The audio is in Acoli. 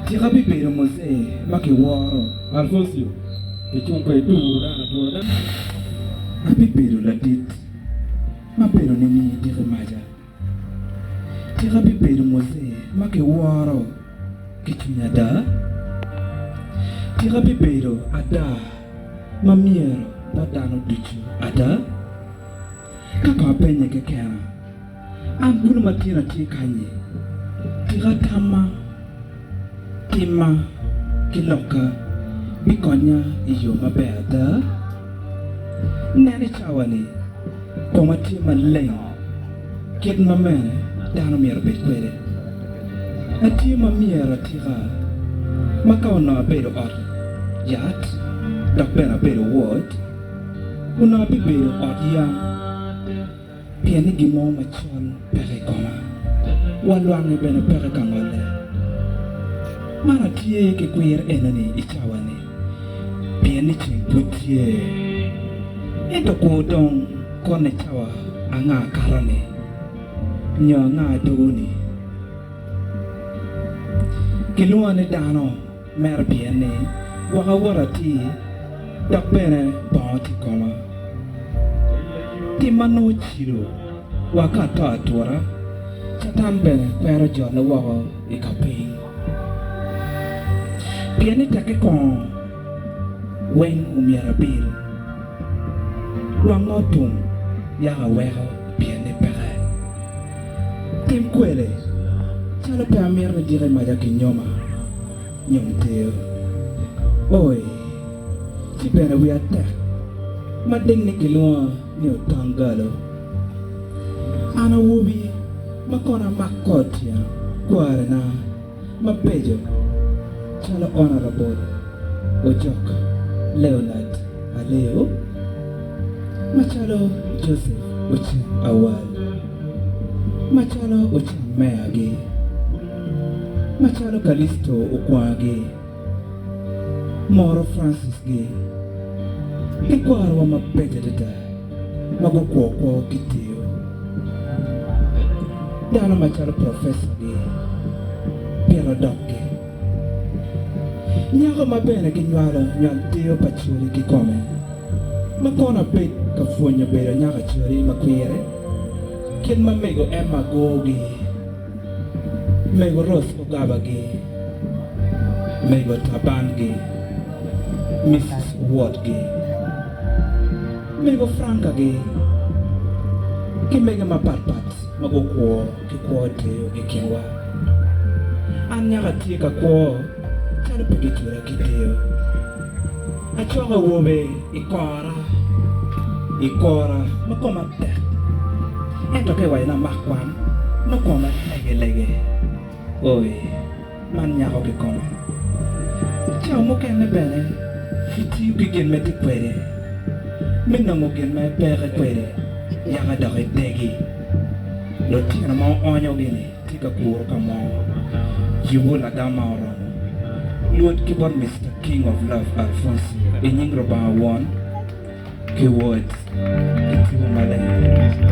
Tika bibedo Muzee ma kiworo? Alfonso, Kicung kwede turu dano atura dano. Abibedo ladit ma bedo nining diki maca? Tika bibedo Muzee ma kiworo ki cwiny ada? Tika bibedo ada ma myero bot dano ducu ada? Ka kong apenye kekena, an kulu ma tin atye kany-nyi, tika tamma, timma, ki lokka bikonya i yo maber ada? Nen i cawa-ni, koma tye maleng kit ma mene dano myero obed kwede. Atye ma myero atika ma ka onongo abedo ot yat dok bene abedo wod, Onongo abibedo ot yam, pien ni gin mo macol peke i koma, wa lwangi bene peke ka ngolle. Man atye ki kwir enoni i cawa-ni, pien ni ceng pud tye. Ento kur dong kone cawa anga kato-ni, nyo anga dwogo-ni. Kilwonga ni dano. Mere pien ni gwok awoto atir dok bene bongo tye i koma. Tim ma nongo cilo wa ka ato atura, Catan bene kwero jole woko i kapiny. Pien ni tekke kongo weng omyero abil, lwang ma otum yako aweko pien ni peke. Tim kwele calo pe amito ni diki maca kinyoma nyom teyo. Oi, ci bene wiya tek ma ding ni kilwonga ni Otangalo. An awobi ma kono amak kor tyeno kwarina mabeco calo Honourable Ojok Leonard Aleo, macalo Joseph Oceng Awal, macalo Oceng Meagi, macalo Kalisto Okwangagi, Moro Francis-gi, ki kwarowa mabeco adada ma gukwo kwo ki tiyo. Dano macalo professor-gi pito dokgi. Nyako ma bene kinywalo nywal deyo pa coli kikome, ma kono abed ka pwonyo bedo nyako acoli ma kwire, kit ma mego Emma Goo-gi, mego Rose Ogaba-gi, mego Taban-gi, Missus Owot-gi, mego Franka-gi, ki mege mapatpat ma gukwo ki kwo deyo i kinwa. An nyako atye ka kwo calo pe gicula ki deyo. Acoko awobe i kora, i kora ma koma tek, ento ka iwaco ni amak kwan, nongo koma legelege. Oi, man nyako kikome. Cawa mukene bene itiyo ki gin ma itye kwede me nongo gin ma ipeke kwede yaka dok idegi. Lutino ma oonyogi-ni tye ka kuro ka mo. Yubu lagam ma oromo. Lwod ki bot Mister King of Love Alfonso i nying Rubanga Won ki Wod ki Tipo Maleng.